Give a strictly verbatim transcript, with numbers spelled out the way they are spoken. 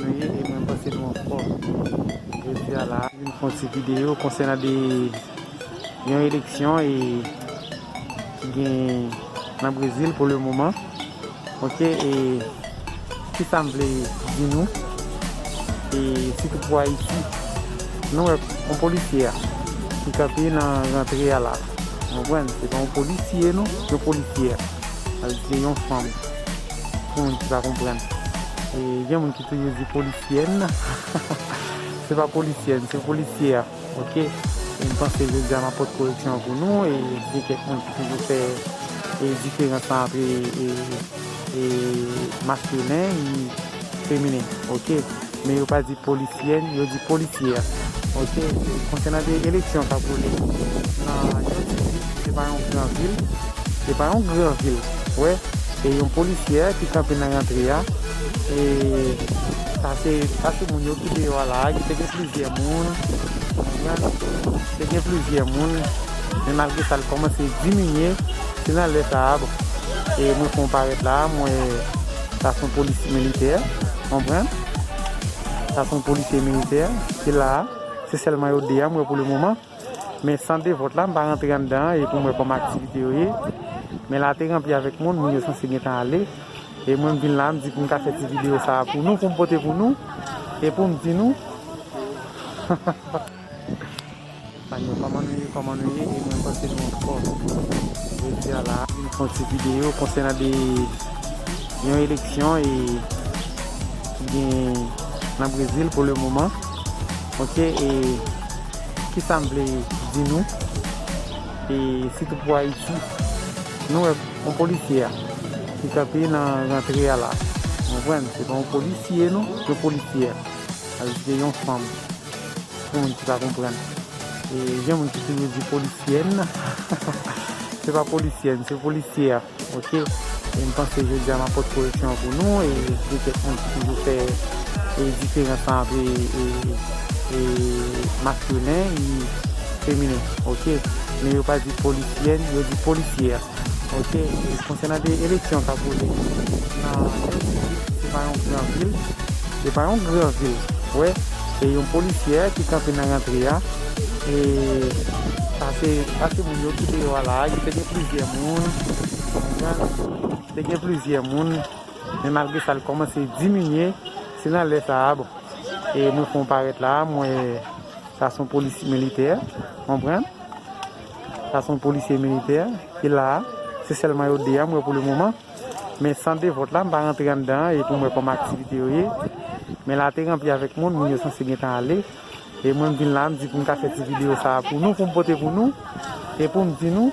E mwen panse nou anfòm. Jodi a la, vin fè yon ti videyo konsènan de yon eleksyon e ki gen nan Brezil pou le moman. Ok, e kisa m vle di nou? E sitou pou Ayiti, nou wè yon polisye a ki kanpe nan rantre a la. Ou konprann? Se pa yon polisye non, yon polisyè. Sa vle di se yon fanm. Pou moun ki pa konprann. E gen moun ki toujou di polisyèn. Se pa polisyèn, se polisyè a. Ok? E m panse jodi a m ap pote koreksyon an pou nou. E gen kèk moun ki toujou fè e diferans lan antre e, e maskilen e feminen. Ok? Men yo pa di polisyèn, yo di polisyè. Ok? Konsènan de eleksyon k ap woule nan yon ti vil, se pa yon gran vil. Se pa yon gran vil. Wè, e yon polisyè ki kanpe nan rantre a. E sa se, sa se moun yo ki deyò a la, ki te gen plizyè moun. Konprann? Te gen plizyè moun. Men malgre sa, l kòmanse diminye. Se nan lè sa a, bon. E mwen fè yon parèt la, mwen, sa se yon polis militè. Konprann? Sa se yon polisye militè ki la a. Se sèlman yo de a m wè pou le moman. Men sant de vòt la, m pa rantre anndan an, e pou m wè kòman aktivite yo ye. Men la te ranpli avèk moun, moun yo sanse gentan ale. E mwen m vin la, m di pou m ka fè ti videyo sa a pou nou, pou m pote pou nou, e pou m di nou. Fanyo, kòman nou ye, kòman nou ye, e mwen panse nou anfòm. Jodi a la, vin fè yon ti videyo konsènan de yon eleksyon e ki gen nan Brezil pou le moman. Ok, e kisa m vle di nou? E sitou pou Ayiti, nou wè yon polisyè a ki kanpe nan rantre a la. Ou konprann? Se pa yon polisye non, yon polisyè. Sa vle di se yon fanm. Pou moun ki pa konprann. E gen moun ki toujou di polisyèn. Se pa polisyèn, se polisyè a. Ok? E m panse jodi a m ap pote koreksyon an pou nou. E gen kèk moun ki toujou fè e diferans lan antre e, e maskilen e feminen. Ok? Men yo pa di polisyèn, yo di polisyè. Ok? E konsènan de eleksyon k ap woule nan yon ti vil, se pa yon gran vil, se pa yon gran vil. Wè, e yon polisyè ki kanpe nan rantre a. E sa se, sa se moun yo ki deyò a la, ki te gen plizyè moun. Konprann? Te gen plizyè moun. Men malgre sa, l kòmanse diminye. Se nan lè sa a, bon. E mwen fè yon parèt la, mwen, sa se yon polis militè. Konprann? Sa se yon polisye militè ki la a. Se sèlman yo de a m wè pou le moman. Men sant de vòt la, m pa rantre anndan an, e pou m wè kòman aktivite yo ye. Men la te ranpli avèk moun, moun yo sanse gentan ale. E mwen m vin la, m di pou m ka fè ti videyo sa a pou nou, pou m pote pou nou, e pou m di nou.